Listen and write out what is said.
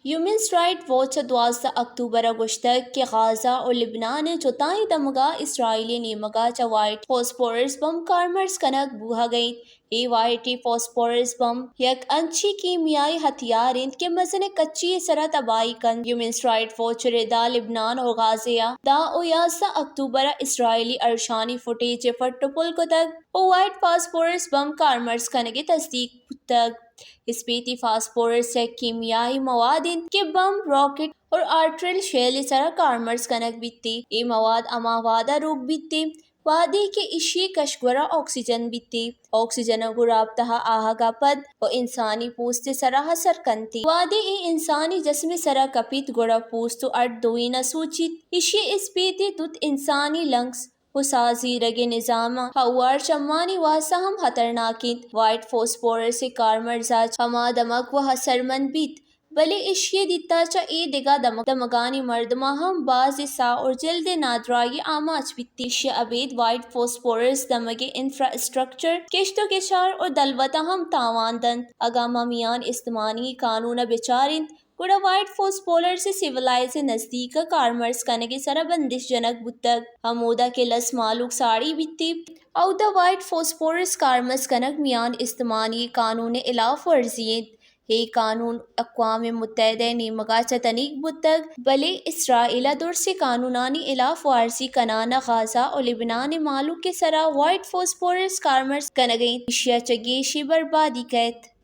Humans right watch ءَ دوازدہ اکتوبر ءَ گوشتگ کہ غازہ ءُ لبنان ءِ جتائیں دمگاں اسرائیل ءِ نیمگ ءَ چہ وائٹ فاسفورس بمب کارمرز کنگ بوہگ ءَ اِنت۔ اے وائٹ فاسفورس بمب یک انچیں کیمیائی ہتھیار اِنت کہ مزنیں کچی ءِ سرا تباہی کنت۔ ہیومنز رائٹ واچ ءِ ردا لبنان ءُ غازہ ءَ دہ ءُ یازدہ اکتوبر ءَ اسرائیلی ارشانی فوٹیج ءَ پٹ ءُ پل کتگ ءُ وائٹ فاسفورس بمب کارمرز کنگ ءِ تصدیق بوتگ۔ اسپیتی فاسفورس یک کیمیائی مواد اِنت کہ بمب، راکٹ اور آرٹلری شیل ءِ سرا کارمرز کنگ بیت۔ اے مواد ہما وہدا روک بیت وہدے کہ ایشی ءِ کشگورا آکسیجن بیت۔ آکسیجن ءَ گوں رابطہ ءَ آہگا پد ءُ انسانی پوست ءِ سرا اثر کنت۔ وہدے اے انسانی جسم ءِ سرا کپیت گڑا پوست ءُ ہڈ دوئیناں سوچیت۔ ایشی ءِ اسپیتی دوت انسانی لنگز ءُ ساہ زیرگ ءِ نظام ءَ ہوار چمانی واسطہ ہم خطرناک اِنت۔ وائٹ فاسفورس ءِ کارمرزا چہ ہما دمگ ءَ اثرمند بیت، بلے ایشی ءِ دیتا چہ اے دگہ دمگ، دمگانی مردماں ہم باز ساہ اور جلد ءِ نادراہی آماچ بیت۔ ایشی ءَ ابید وائٹ فاسفورس دمگ ءِ انفراسٹرکچر، کشت ءُ کشار اور دلوتاں ہم تاوان دنت۔ اگاں ما میان استمانی قانون ءَ بچاریں، گڑا وائٹ فاسفورس سیولائز ءِ نزدیک ءَ کارمرز کنگ ءِ سرا بندش جنگ بوتگ۔ ہمودا کہ لس مہلوک ساڑی بیت، اودا وائٹ فاسفورس کارمرز کنگ میان استمانی قانون ءِ خلاف ورزی اِنت۔ اے قانون اقوام متحدہ ءِ نیمگا چہ تنیگ بوتگ، بلے اسرائیل ءَ درسیں قانونانی خلاف ورزی کنان ءَ غازہ ءُ لبنان ءِ مہلوک ءِ سرا وائٹ فاسفورس کارمرز کنگ ءَ اِنت۔ ایشی ءَ چہ گیشیں بربادی کئیت۔